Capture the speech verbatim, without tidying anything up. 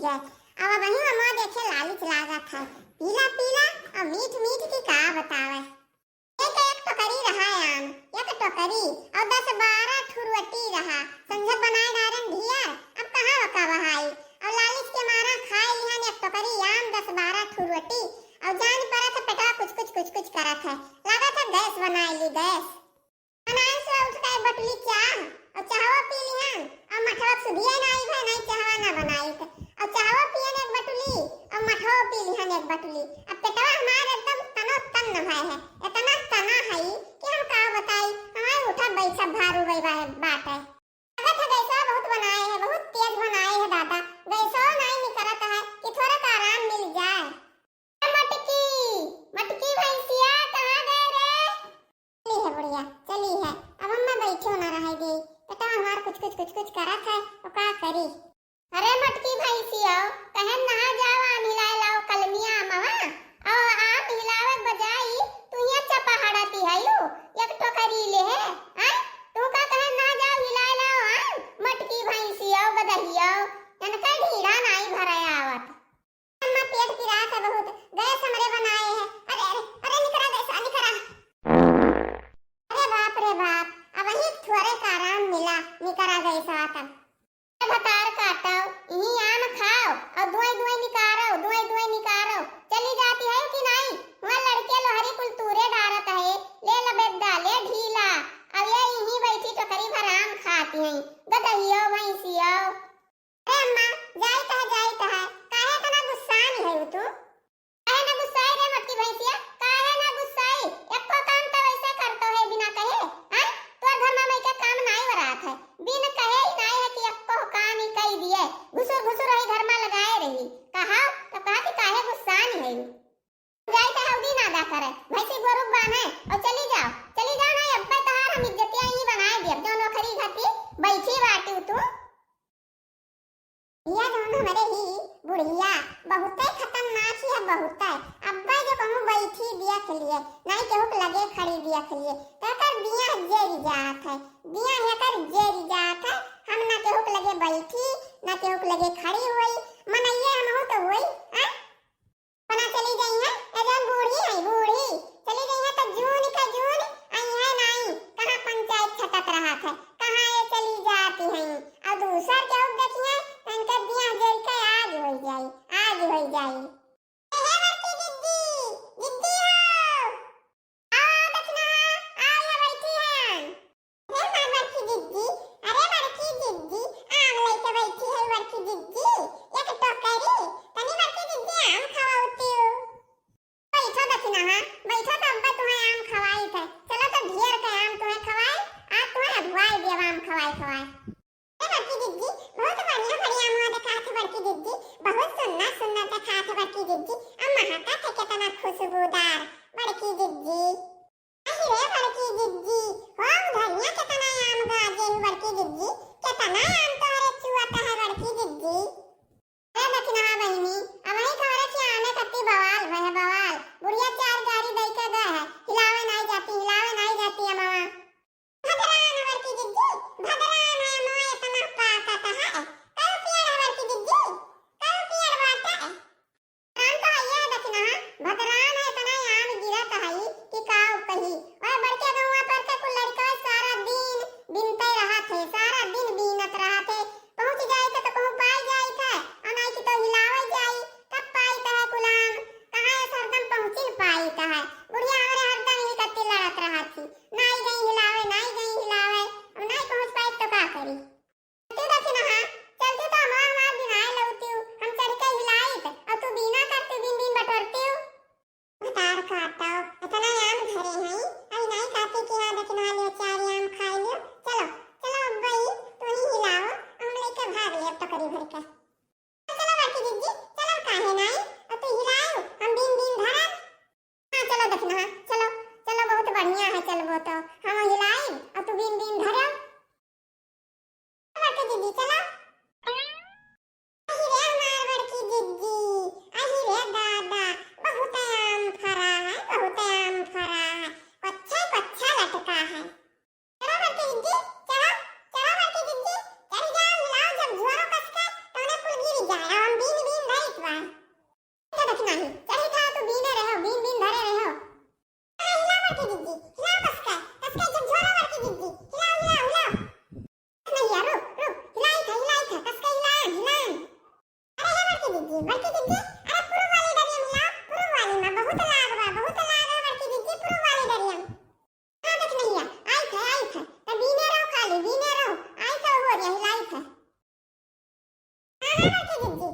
गए। अब वही ममवा देखे लालिच लागत है, पीला पीला और मीठ मीठ की का बतावे। एक एक टोकरी रहा आम, एक टोकरी, और दस बारह ठुरवटी रहा। संझा बनाए डारन ढियर, अब कहाँ ओका बहाई। और लालिच के मारा खाए लिहन एक टोकरी आम, दस बारह ठुरवटी, और जान पड़ा था पेटवा कुछ कुछ कुछ कुछ करत है, लागत है गैस बनाए ली, गैस। बनाए से उठ के बटली चाह, और चाहवा पी लिहन, और मठवा सुधिया नाई भे, नाई चाहवा ना बनाई थे। और चाहवा पियन एक बटुली, और मठवा पी लिहन एक बटुली। अब पेटवा हमार एकदम तनो तन न भय है, इतना तना है कि हम का बताई, हमारे उठा बैठा भारू गई बा-, बात है। लागत है गैसवा बहुत बनाए है, बहुत तेज बनाए है दादा, गैसवा नाई निकरत है कि थोड़ा का आराम मिल जाए। ए मटकी, मटकी भैंसिया कहाँ गए रे? चली है बुढ़िया, चली है। अब हम मैं बैठो ना रहे दे। बेटा हमार कुछ कुछ कुछ कुछ करत है, तो का करी? अरे मटकी भैंसिया, कहे ना जाओ आम हिलाए लाओ कलमिया आमवा। और आम हिलावे बजाई तू ये चपा हड़ाती है यू, एक टोकरी ले है। आय, तू का कहे ना जाओ हिलाए लाओ आम, मटकी भैंसिया, गदहिया, इनका ढीड़ा नाई भराया आवत। अम्मा पेट पिरात है बहुत, गैस हमरे बनाए है। अरे, अरे, अरे, निकरा गैस, निकरा। अरे बाप रे बाप, अब ही थोड़े का आराम मिला, निकरा गैस तब। भतार काटो, इही आम खाओ, और दुआई दुआई निकारो, दुआई दुआई निकारो। चली जाती है कि नाई? वहाँ लड़के लोहरी कुल तूरे डारत है, ले लबेदा, ले ढीला। अब ये इही बैठी टोकरी भर आम खाती हैं, गदहियो, भैंसियो। अरे अम्मा, जाइत है, जाइत है, काहे इतना गुस्सान है तू? काहे ना गुस्साए रे मटकी भैंसिया, काहे ना गुस्साई? एको काम तो वैसे करतो है बिना कहे, हाँ? तोर घर में मैं के काम नाई वरात है, बिन कहे ही नाई है कि एको काम ही कही दिए, घुसुर घुसुर रही घर में लगाए रही, कहा तो कहा कि काहे गुस्सान है? जाइत है हौदी ना दा करे, भैंसी गोरू बांधे और चली जाओ, चली जाओ ना, अब्बे तोहार हम इज्जतिया ही बनाए दिए, जो नौकरी घाटी बैठी बाटी तू। भैया जौन हमरे ही बुढ़िया बहुते खतरनाक ही है, बहुते। अब्बे जो कहूँ बैठी बिया के लिए, नाई केहू के लगे खड़ी बिया के लिए, तो एकर बिया जेरी जात है, बिया एकर जेरी जात है। हम ना केहू के लगे बैठी, ना केहू के लगे खड़ी हुई, मनइये हमहू तो हुई, हैं? अपना चली गई है, ए जौन बूढ़ी है, बूढ़ी चली गई है, तो जून का जून आई है नाई, कहाँ पंचायत छटत रहा था, कहाँ ये चली जाती हैं, और दूसर के उठ देखी है, तो इनके बियाह जल के आज हो जाई, आज हो जाई। ए हे बड़की जिज्जी, जिज्जी हो, आओ दखिनहा, आओ, ये बैठी हैं। हे माँ बड़की जिज्जी, अरे बड़की जिज्जी, आम लेके बैठी है बड़की जिज्जी, एक टोकरी, तनी बड़की जिज्जी आम खवाउती हो। बैठो दखिनहा, बैठो तो अब्बा तुम्हें आम खवाई थे। चलो तो ढेर के आम तुम्हें खवाई, आज तुम्हें अगुआई देव आम खवाई खवाई। ए बड़की जिज्जी, बहुत बढ़िया बढ़िया मुँह देखात है बड़की जिज्जी, बहुत सुन्नर सुन्नर देखात है बड़की जिज्जी। अम्मा हाथा थे केतना खुशबूदार बड़की जिज्जी। अहि रे बड़की जिज्जी, हो धनिया केतना आम गाजे हु बड़की जिज्जी, केतना आम तोहरे चुअत है बड़की जिज्जी। ए दखिनहा बहिनी, अबही तोहरे के आमे कत्ती बवाल भय है, बवाल। बुढ़िया चार गारी दई के गए है, हिलावे नाई जाती, हिलावे नाई जाती अमवा। भदरान बड़की जिज्जी, भदरान है, मोए इतना पाकत है। कऊ पियर है बड़की जिज्जी, कऊ पियर बाटे। भदरान तो हइये है दखिनहा, भदरान है, इतना आम गिरत है कि काऊ कही। ओए बड़के गौवा पर के कुल लड़का सारा दिन बीनते रहत है, सारा दिन बीनत रहत है। पहुँच जाइत है तो कहूँ पाई जाइत है, और नाई कि तो हिलावे जाई, तब पाइत है कुल आम। कहाँ ये सरदम पहुँचिन पाइत है। बुढ़िया हमरे हरदम ही कत्ती लड़त रहत थी। नाई गई हिलावे, नाई गई हिलावे, अब नाई पहुँच पाई तो का करी? तू दखिनहा, चलती तो अमवा हमार बिनाए लौती, हम चढ़ के हिलाइत, और तू बीना करती, बीन बीन बटोरती। भतार काटो, इतना आम धरे हैं, आई नाई कहती कि हाँ दखिनहा लियो, चार आम खाई लियो। चलो, चलो अब भाई, तू ही हिलाओ, हम लेके भाग लियो टोकरी भर के। चलो बड़की जिज्जी, चलो काहे नाई, और तू हिलाओ, हम बीन बीन धरब। हाँ, चलो दखिनहा, चलो, चलो, बहुत बढ़िया है, चलबो तो हम हिलाइब, और तू बीन बीन धरब। बड़की जिज्जी, चलो। अहि रे हमार बड़की जिज्जी, अहि रे दादा, बहुत आम फरा है, बहुत आम फरा है, कच्चा कच्चा लटका है। चलो बड़की जिज्जी, चलो, चलो बड़की जिज्जी, चढ़ जाओ, हिलाओ, जब झोरो कस के, तो उन्हें कुल गिर जाए, और हम बीन बड़की जिज्जी, हिलाओ कसके, कसके झकझोरो बड़की जिज्जी, हिलाओ, हिलाओ, हिलाओ। नैया, रुक, रुक, हिलाई थे, हिलाई थे, कसके हिलाएं, हिलाएं। अरे हे बड़की जिज्जी, बड़की जिज्जी, अरे पूरब वाली डरिया हिलाओ, पूरब वाली मा बहुत लाग बा, बहुत लाग है बड़की जिज्जी, पूरब वाली डरिया मा। हाँ देख नैया, आई थे, आई थे, त बीने रहो खाली, बीने रहो, आई थे हो रहा, हिलाई थे। हाँ, हाँ, बड़की जिज्जी,